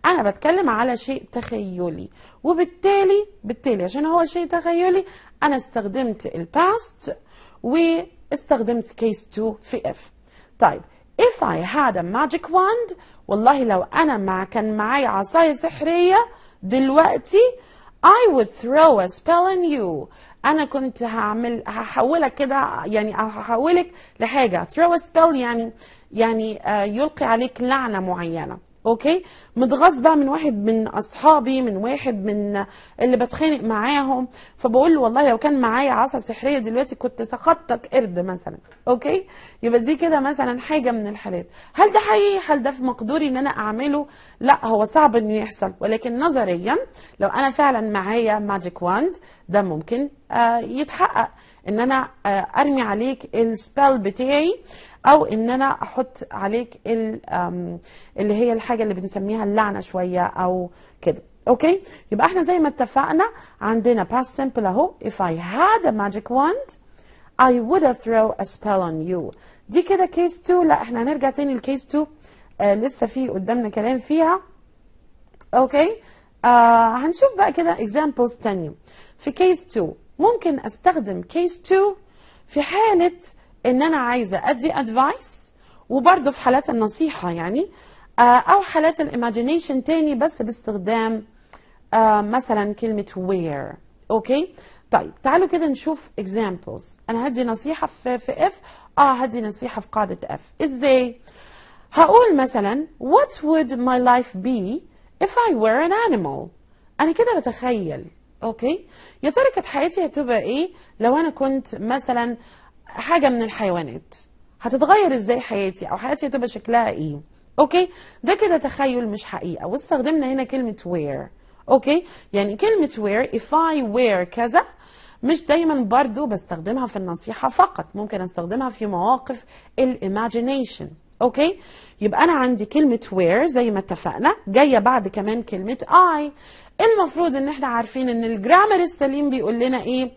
أنا بتكلم على شيء تخيلي، وبالتالي عشان هو شيء تخيلي أنا استخدمت ال past واستخدمت case 2 في if. طيب if I had a magic wand، والله لو أنا كان معايا عصاية سحرية دلوقتي I would throw a spell on you، أنا كنت هحولك كده، يعني هحولك لحاجة. throw a spell يعني يلقي عليك لعنة معينة، okay؟ متغاظ بقى من واحد من اصحابي، من واحد من اللي بتخانق معاهم، فبقول له والله لو كان معايا عصا سحريه دلوقتي كنت سخطتك قرد مثلا، okay؟ يبقى دي كده مثلا حاجة من الحالات. هل ده حقيقي؟ هل ده في مقدوري ان انا اعمله؟ لا، هو صعب انه يحصل، ولكن نظريا لو انا فعلا معايا magic wand ده ممكن يتحقق، ان انا ارمي عليك ال spell بتاعي، او ان انا احط عليك اللي هي الحاجة اللي بنسميها اللعنة شوية او كده، okay؟ يبقى احنا زي ما اتفقنا عندنا past simple اهو، if I had a magic wand I would have throw a spell on you. دي كده case 2. لا، احنا هنرجع تاني ل case 2، لسه في قدامنا كلام فيها، okay؟ هنشوف بقى كده examples تانية في case 2. ممكن استخدم case 2 في حالة ان انا عايزة ادي advice، وبرضه في حالات النصيحة يعني، او حالات ال imagination تاني، بس باستخدام مثلا كلمة were، okay؟ طيب تعالوا كده نشوف examples. انا هدي نصيحة في if، هدي نصيحة في قاعدة if. ازاي؟ هقول مثلا what would my life be if I were an animal. انا كده بتخيل، okay، يا ترى كانت حياتي هتبقى ايه لو انا كنت مثلا حاجة من الحيوانات؟ هتتغير ازاي حياتي، او حياتي هتبقى شكلها ايه؟ okay، ده كده تخيل مش حقيقة. واستخدمنا هنا كلمة were. okay، يعني كلمة were if I were كذا مش دايما برضو بستخدمها في النصيحة فقط، ممكن استخدمها في مواقف ال imagination. okay، يبقى انا عندي كلمة were زي ما اتفقنا جاية بعد كمان كلمة I. المفروض ان احنا عارفين ان ال grammar السليم بيقول لنا ايه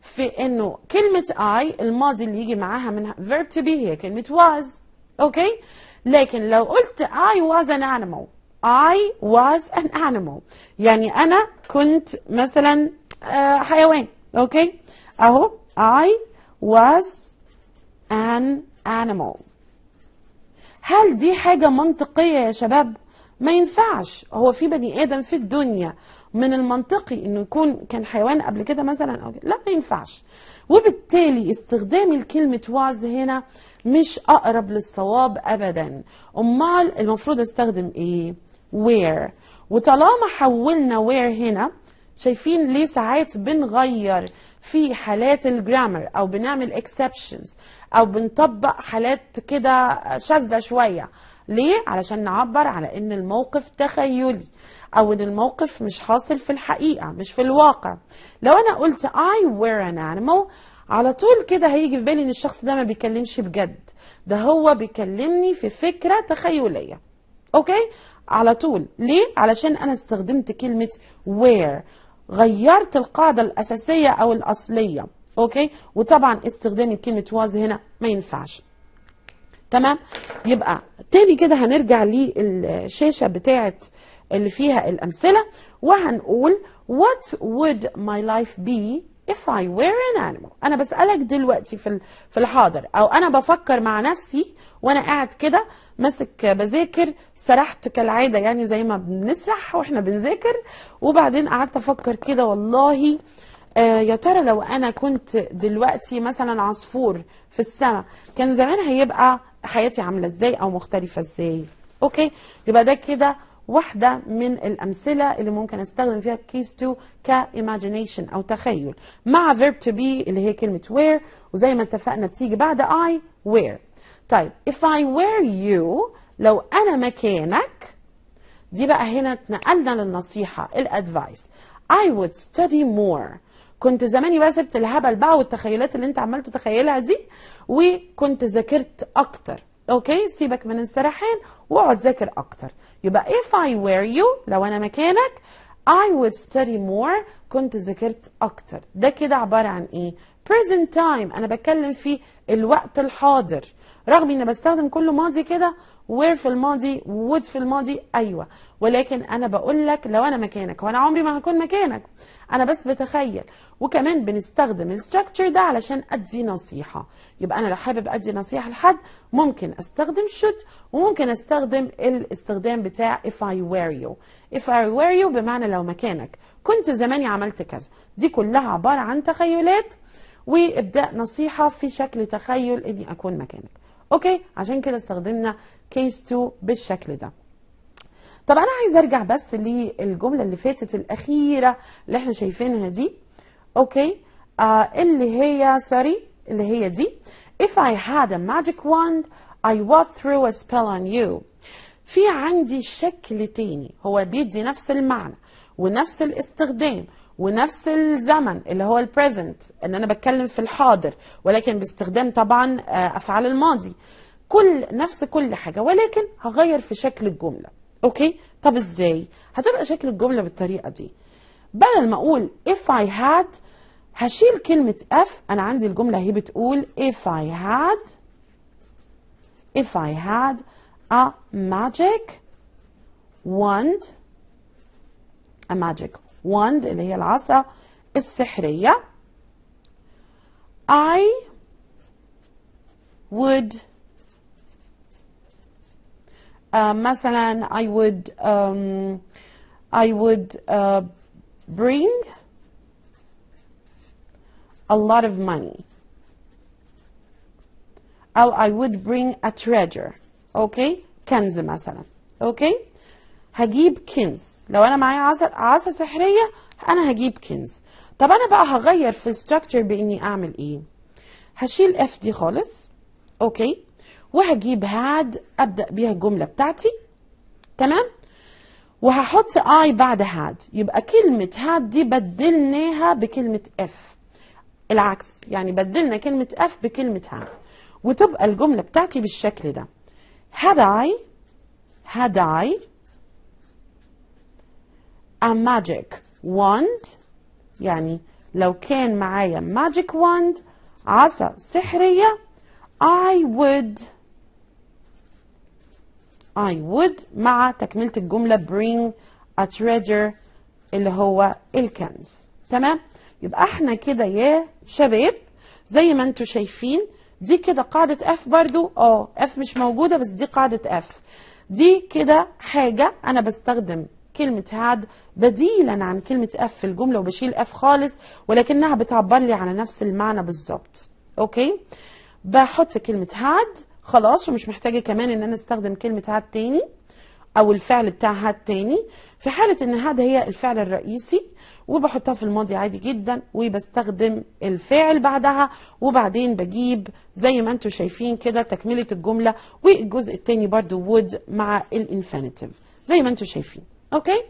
في انه كلمة I الماضي اللي يجي معاها من verb to be هي كلمة was. okay، لكن لو قلت I was an animal، I was an animal، يعني انا كنت مثلا حيوان. okay، اهو I was an animal. هل دي حاجة منطقية يا شباب؟ ما ينفعش. هو في بني آدم في الدنيا من المنطقي انه يكون كان حيوان قبل كده مثلا أو كده؟ لا، ما ينفعش. وبالتالي استخدام الكلمة was هنا مش أقرب للصواب أبدا. أمال المفروض استخدم إيه؟ were. وطالما حولنا were هنا، شايفين ليه ساعات بنغير في حالات ال grammar او بنعمل exceptions او بنطبق حالات كده شاذة شوية؟ ليه؟ علشان نعبر على ان الموقف تخيلي او ان الموقف مش حاصل في الحقيقة، مش في الواقع. لو انا قلت I were an animal، على طول كده هيجي في بالي ان الشخص ده ما بيكلمش بجد، ده هو بيكلمني في فكرة تخيلية. okay، على طول. ليه؟ علشان انا استخدمت كلمة were، غيرت القاعدة الأساسية أو الأصلية. okay، وطبعا استخدام كلمة was هنا ما ينفعش. تمام، يبقى تاني كده هنرجع للشاشة بتاعت اللي فيها الأمثلة وهنقول what would my life be if I were an animal. أنا بسألك دلوقتي في الحاضر، أو أنا بفكر مع نفسي وأنا قاعد كده ماسك بذاكر، سرحت كالعادة يعني زي ما بنسرح وإحنا بنذاكر، وبعدين قعدت أفكر كده والله يا ترى لو أنا كنت دلوقتي مثلا عصفور في السماء كان زمان هيبقى حياتي عاملة إزاي أو مختلفة إزاي. okay، يبقى ده كده واحدة من الأمثلة اللي ممكن استخدم فيها case 2 ك imagination أو تخيل مع verb to be اللي هي كلمة were، وزي ما اتفقنا بتيجي بعد I were. طيب if I were you، لو أنا مكانك، دي بقى هنا اتنقلنا للنصيحة ال advice. I would study more. كنت زماني بقى سبت الهبل بقى والتخيلات اللي انت عمال تتخيلها دي، وكنت ذاكرت أكتر. okay، سيبك من السرحان واقعد ذاكر اكتر. يبقى if I were you، لو انا مكانك، I would study more، كنت ذاكرت اكتر. ده كده عبارة عن ايه؟ present time، انا بتكلم في الوقت الحاضر، رغم اني بستخدم كله ماضي كده، were في الماضي would في الماضي، ايوه، ولكن انا بقول لك لو انا مكانك، وانا عمري ما هكون مكانك، انا بس بتخيل. وكمان بنستخدم ال structure ده علشان ادي نصيحة. يبقى انا لو حابب ادي نصيحة لحد ممكن استخدم should، وممكن استخدم الاستخدام بتاع if I were you. if I were you بمعنى لو مكانك كنت زماني عملت كذا. دي كلها عبارة عن تخيلات وابداء نصيحة في شكل تخيل اني اكون مكانك. okay، عشان كده استخدمنا case 2 بالشكل ده. طب انا عايز ارجع بس للجملة اللي فاتت الاخيرة اللي احنا شايفينها دي. okay، اللي هي sorry، اللي هي دي if I had a magic wand I would throw a spell on you. في عندي شكل تاني هو بيدي نفس المعنى ونفس الاستخدام ونفس الزمن اللي هو ال present، ان انا بتكلم في الحاضر، ولكن باستخدام طبعا افعال الماضي، كل نفس كل حاجة، ولكن هغير في شكل الجملة. okay، طب ازاي هتبقى شكل الجملة بالطريقة دي؟ بدل ما اقول if I had هشيل كلمة if. انا عندي الجملة هي بتقول if I had a magic wand، a magic wand اللي هي العصا السحرية، I would مثلا I would bring a lot of money، أو I would bring a treasure. okay، كنز مثلا. okay، هجيب كنز. لو انا معايا عصا سحرية انا هجيب كنز. طب انا بقى هغير في ال structure باني اعمل ايه؟ هشيل if دي خالص، okay، وهجيب had ابدا بيها الجملة بتاعتي، تمام، وهحط I بعد had. يبقى كلمة had دي بدلناها بكلمة if، العكس، يعني بدلنا كلمة if بكلمة had، وتبقى الجملة بتاعتي بالشكل ده: had I a magic wand، يعني لو كان معايا magic wand، عصا سحرية، I would مع تكملة الجملة bring a treasure اللي هو الكنز. تمام؟ يبقى احنا كده يا شباب زي ما انتم شايفين دي كده قاعدة if برضو. if مش موجودة، بس دي قاعدة if. دي كده حاجة انا بستخدم كلمة had بديلا عن كلمة if في الجملة وبشيل if خالص، ولكنها بتعبر لي على نفس المعنى بالظبط. okay، بحط كلمة had خلاص، ومش محتاجة كمان ان انا استخدم كلمة had تاني او الفعل بتاع had تاني في حالة ان had هي الفعل الرئيسي، وبحطها في الماضي عادي جدا، وبستخدم الفاعل بعدها، وبعدين بجيب زي ما انتم شايفين كده تكملة الجملة، والجزء التاني برضو would مع ال infinitive زي ما انتم شايفين. okay،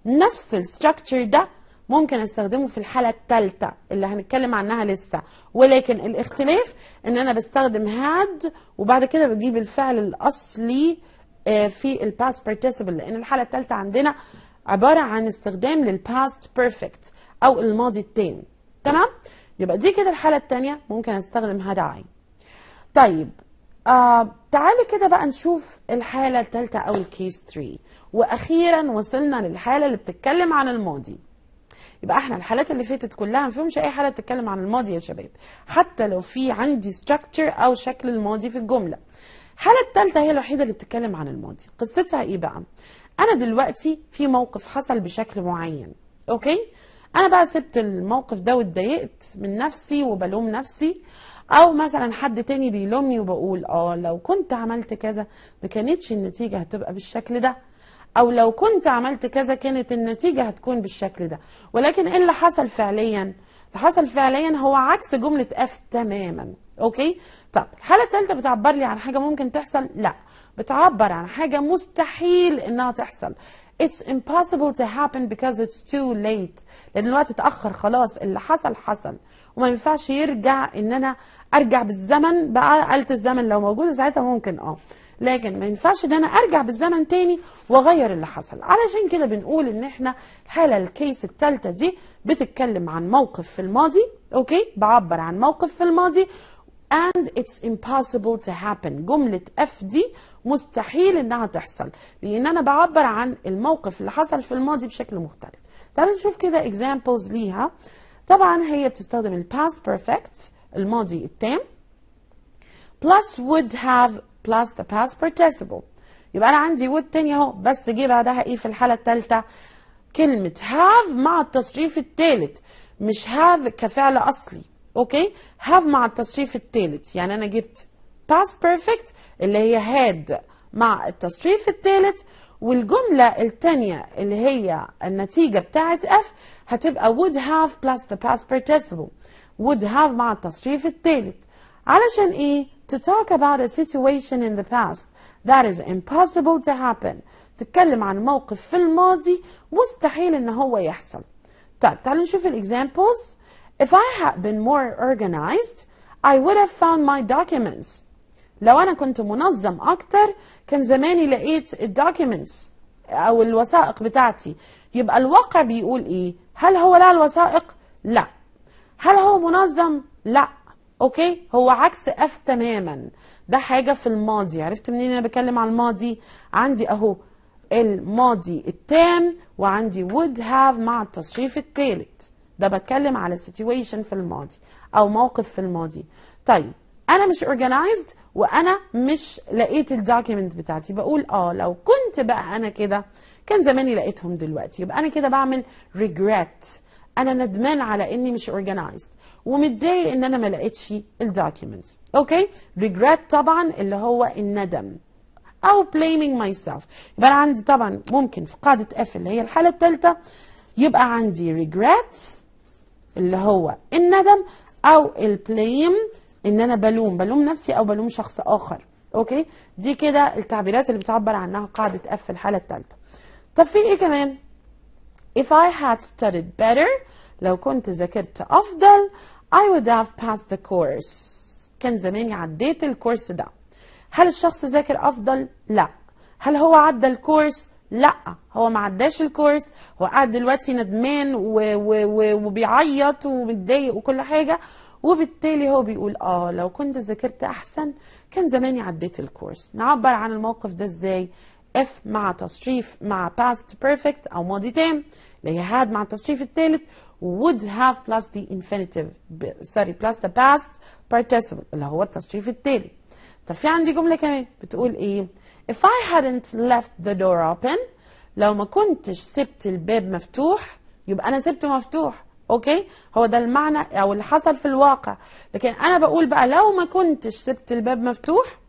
نفس ال structure ده ممكن استخدمه في الحالة الثالثة اللي هنتكلم عنها لسه، ولكن الاختلاف ان انا بستخدم had وبعد كده بجيب الفعل الاصلي في ال past participle، لان الحالة الثالثة عندنا عبارة عن استخدام لل past perfect او الماضي التام. تمام؟ يبقى دي كده الحالة الثانية ممكن استخدم had I. طيب، تعالي كده بقى نشوف الحالة الثالثة او ال case 3. واخيرا وصلنا للحالة اللي بتتكلم عن الماضي. يبقى احنا الحالات اللي فاتت كلها ما فيهمش اي حاله بتتكلم عن الماضي يا شباب، حتى لو في عندي structure او شكل الماضي في الجمله. الحالة الثالثة هي الوحيدة اللي بتتكلم عن الماضي. قصتها ايه بقى؟ انا دلوقتي في موقف حصل بشكل معين، okay، انا بقى سبت الموقف ده واتضايقت من نفسي وبلوم نفسي، او مثلا حد تاني بيلومني، وبقول لو كنت عملت كذا ما كانتش النتيجة هتبقى بالشكل ده، او لو كنت عملت كذا كانت النتيجة هتكون بالشكل ده. ولكن ايه اللي حصل فعليا؟ اللي حصل فعليا هو عكس جملة if تماما. okay، طب الحالة الثالثة بتعبر لي عن حاجة ممكن تحصل؟ لا، بتعبر عن حاجة مستحيل انها تحصل. It's impossible to happen because it's too late، لان الوقت اتأخر خلاص، اللي حصل حصل وما ينفعش يرجع، ان انا ارجع بالزمن بقى. آلة الزمن لو موجودة ساعتها ممكن، لكن ما ينفعش ان انا ارجع بالزمن تاني واغير اللي حصل. علشان كده بنقول ان احنا الحالة ال case الثالثة دي بتتكلم عن موقف في الماضي، okay، بعبر عن موقف في الماضي and it's impossible to happen. جملة if دي مستحيل انها تحصل لان انا بعبر عن الموقف اللي حصل في الماضي بشكل مختلف. تعالوا نشوف كده examples ليها. طبعا هي بتستخدم ال past perfect، الماضي التام، plus would have plus the past participle. يبقى انا عندي would تاني اهو، بس جه بعدها ايه في الحالة الثالثة؟ كلمة have مع التصريف الثالث، مش have كفعل اصلي. okay، have مع التصريف الثالث، يعني انا جبت past perfect اللي هي had مع التصريف الثالث، والجملة الثانية اللي هي النتيجة بتاعت if هتبقى would have plus the past participle، would have مع التصريف الثالث. علشان ايه؟ to talk about a situation in the past that is impossible to happen، تتكلم عن موقف في الماضي مستحيل ان هو يحصل. طيب، تعالوا نشوف ال examples. if I had been more organized I would have found my documents. لو انا كنت منظم اكتر كان زماني لقيت ال documents او الوثائق بتاعتي. يبقى الواقع بيقول ايه؟ هل هو لقى الوثائق؟ لا. هل هو منظم؟ لا. okay، هو عكس if تماما. ده حاجة في الماضي. عرفت منين انا بتكلم عن الماضي؟ عندي اهو الماضي التام وعندي would have مع التصريف الثالث. ده بتكلم على situation في الماضي او موقف في الماضي. طيب، انا مش organized وانا مش لقيت ال document بتاعتي، بقول لو كنت بقى انا كده كان زماني لقيتهم دلوقتي. يبقى انا كده بعمل regret، انا ندمان على اني مش organized ومتضايق ان انا ما لقيتش ال documents. okay، regret طبعا اللي هو الندم او blaming myself. يبقى انا عندي طبعا ممكن في قاعدة if اللي هي الحالة الثالثة يبقى عندي regret اللي هو الندم، او ال blame ان انا بلوم نفسي او بلوم شخص اخر. okay، دي كده التعبيرات اللي بتعبر عنها قاعدة if في الحالة الثالثة. طب في ايه كمان؟ If I had studied better، لو كنت ذاكرت افضل، I would have passed the course، كان زماني عديت الكورس ده. هل الشخص ذاكر افضل؟ لا. هل هو عدى الكورس؟ لا، هو ما عداش الكورس، هو قاعد دلوقتي ندمان وبيعيط ومتضايق وكل حاجة، وبالتالي هو بيقول لو كنت ذاكرت احسن كان زماني عديت الكورس. نعبر عن الموقف ده ازاي؟ if مع تصريف مع past perfect او ماضي تام اللي هي had مع التصريف الثالث، would have plus the infinitive sorry plus the past participle اللي هو التصريف الثالث. طب في عندي جملة كمان بتقول ايه؟ If I hadn't left the door open، لو ما كنتش سبت الباب مفتوح، يبقى انا سبته مفتوح. okay، هو ده المعنى او اللي حصل في الواقع، لكن انا بقول بقى لو ما كنتش سبت الباب مفتوح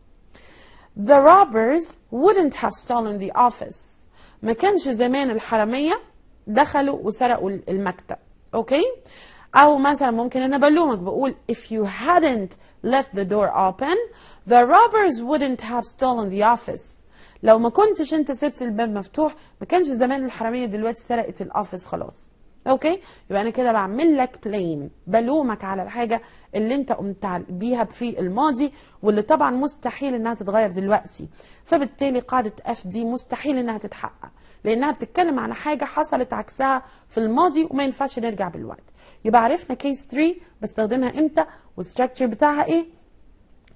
the robbers wouldn't have stolen the office، ما كانش زمان الحرامية دخلوا وسرقوا المكتب. okay، او مثلا ممكن انا بلومك بقول if you hadn't left the door open the robbers wouldn't have stolen the office، لو ما كنتش انت سبت الباب مفتوح ما كانش زمان الحرامية دلوقتي سرقت ال office خلاص. okay، يبقى انا كده بعمل لك blame، بلومك على الحاجة اللي انت قمت بيها في الماضي واللي طبعا مستحيل انها تتغير دلوقتي، فبالتالي قاعدة if دي مستحيل انها تتحقق لانها بتتكلم عن حاجة حصلت عكسها في الماضي وما ينفعش نرجع بالوقت. يبقى عرفنا case 3 بستخدمها امتى وال structure بتاعها ايه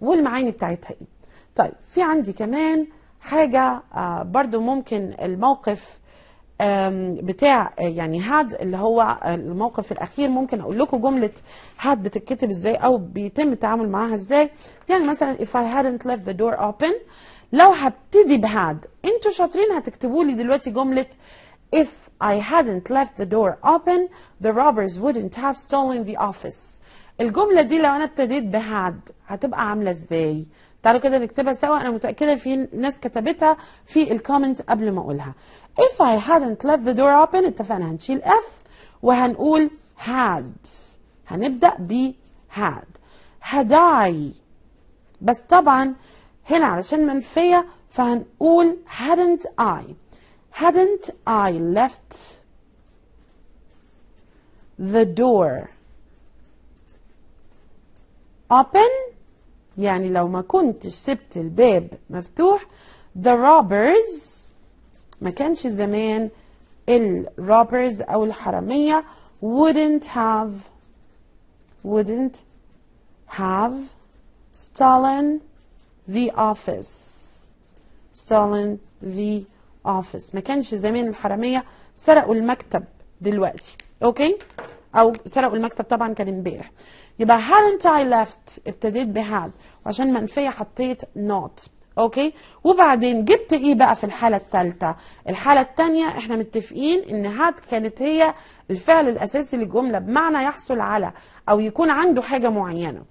والمعاني بتاعتها ايه. طيب في عندي كمان حاجة برضو ممكن الموقف بتاع يعني had اللي هو الموقف الاخير، ممكن اقول لكم جملة had بتتكتب ازاي او بيتم التعامل معاها ازاي. يعني مثلا if I hadn't left the door open، لو هبتدي ب had، انتوا شاطرين هتكتبوا لي دلوقتي جملة if I hadn't left the door open the robbers wouldn't have stolen the office. الجملة دي لو انا ابتديت ب had هتبقى عامله ازاي؟ تعالوا كده نكتبها سوا، انا متاكدة في ناس كتبتها في ال comment قبل ما اقولها. If I hadn't left the door open، اتفقنا هنشيل if وهنقول had، هنبدأ ب had. had I، بس طبعا هنا علشان منفية فهنقول hadn't I. hadn't I left the door open، يعني لو ما كنتش سبت الباب مفتوح the robbers، ما كانش زمان ال robbers أو الحرامية wouldn't have stolen the office. stolen the office، ما كانش زمان الحرامية سرقوا المكتب دلوقتي. okay، او سرقوا المكتب طبعا كان امبارح. يبقى hadn't I left ابتديت ب had وعشان منفية حطيت not. okay، وبعدين جبت ايه بقى في الحالة الثالثة؟ الحالة الثانية احنا متفقين ان had كانت هي الفعل الاساسي للجملة بمعنى يحصل على او يكون عنده حاجة معينة،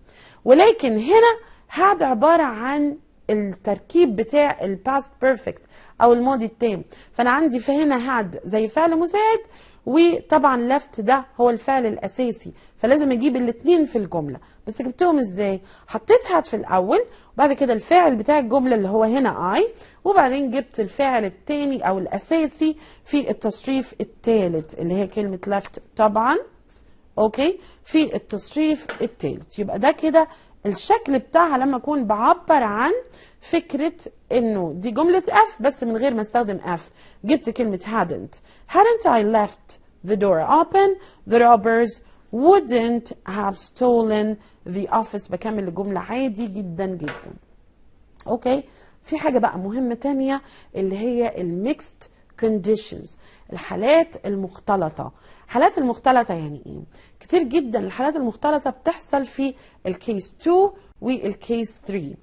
ولكن هنا had عبارة عن التركيب بتاع ال past perfect او الماضي التام، فانا عندي فهنا had زي فعل مساعد وطبعا left ده هو الفعل الاساسي، فلازم اجيب الاثنين في الجملة. بس جبتهم ازاي؟ حطيت had في الاول وبعد كده الفاعل بتاع الجملة اللي هو هنا I، وبعدين جبت الفاعل الثاني او الاساسي في التصريف الثالث اللي هي كلمة left طبعا. okay، في التصريف الثالث. يبقى ده كده الشكل بتاعها لما اكون بعبر عن فكرة انه دي جملة if بس من غير ما استخدم if، جبت كلمة hadn't. hadn't I left the door open the robbers wouldn't have stolen the office. بكمل الجملة عادي جدا جدا. okay، في حاجة بقى مهمة تانية اللي هي ال mixed conditions، الحالات المختلطة. الحالات المختلطة يعني ايه؟ كتير جدا الحالات المختلطة بتحصل في ال case 2 وال case 3.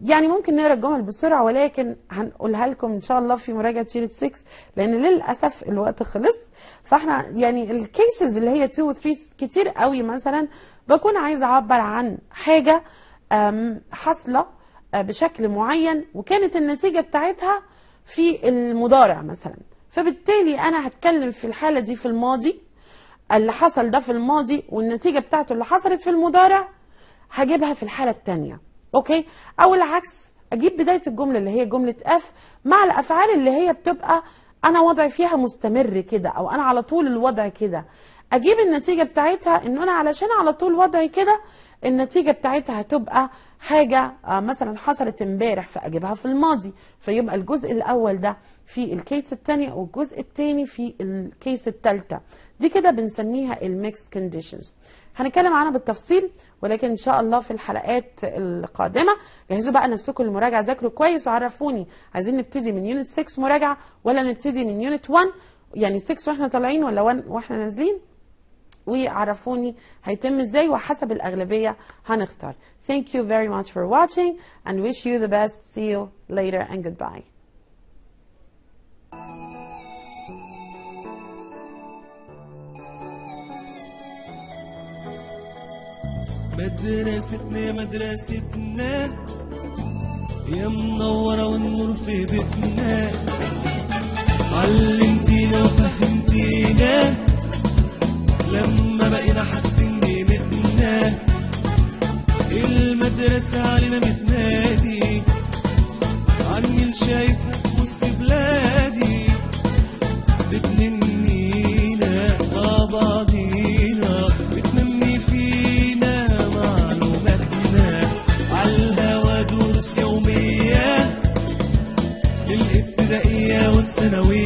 يعني ممكن نقرا الجمل بسرعة، ولكن هنقولها لكم ان شاء الله في مراجعه unit 6، لان للاسف الوقت خلص. فاحنا يعني ال cases اللي هي 2 و 3 كتير قوي، مثلا بكون عايزه اعبر عن حاجة حاصله بشكل معين وكانت النتيجة بتاعتها في المضارع مثلا، فبالتالي انا هتكلم في الحالة دي في الماضي، اللي حصل ده في الماضي والنتيجة بتاعته اللي حصلت في المضارع هجيبها في الحالة الثانية. okay؟ او العكس، اجيب بداية الجملة اللي هي جملة if مع الافعال اللي هي بتبقى انا وضعي فيها مستمر كده، او انا على طول الوضع كده، اجيب النتيجة بتاعتها ان انا علشان على طول وضعي كده النتيجة بتاعتها هتبقى حاجة مثلا حصلت امبارح فاجيبها في الماضي. فيبقى الجزء الاول ده في ال case الثانية والجزء الثاني في ال case الثالثة. دي كده بنسميها ال mixed conditions. هنتكلم عنها بالتفصيل ولكن ان شاء الله في الحلقات القادمة. جهزوا بقى نفسكم للمراجعة، ذاكروا كويس وعرفوني عايزين نبتدي من unit 6 مراجعه ولا نبتدي من unit 1، يعني 6 واحنا طالعين ولا 1 واحنا نازلين، وعرفوني هيتم ازاي، وحسب الاغلبية هنختار. Thank you very much for watching and wish you the best. See you later and goodbye. مدرستنا يا مدرستنا يا منورة والنور في بيتنا، علمتينا وفهمتينا لما بقينا حاسين بقيمتنا. المدرسة علينا بتنادي، عالنيل شايفها في وسط بلادي، بتنمينا مع بعضينا، بتنمي فينا معلوماتنا. عالهوا دروس يومية للابتدائية والثانوية.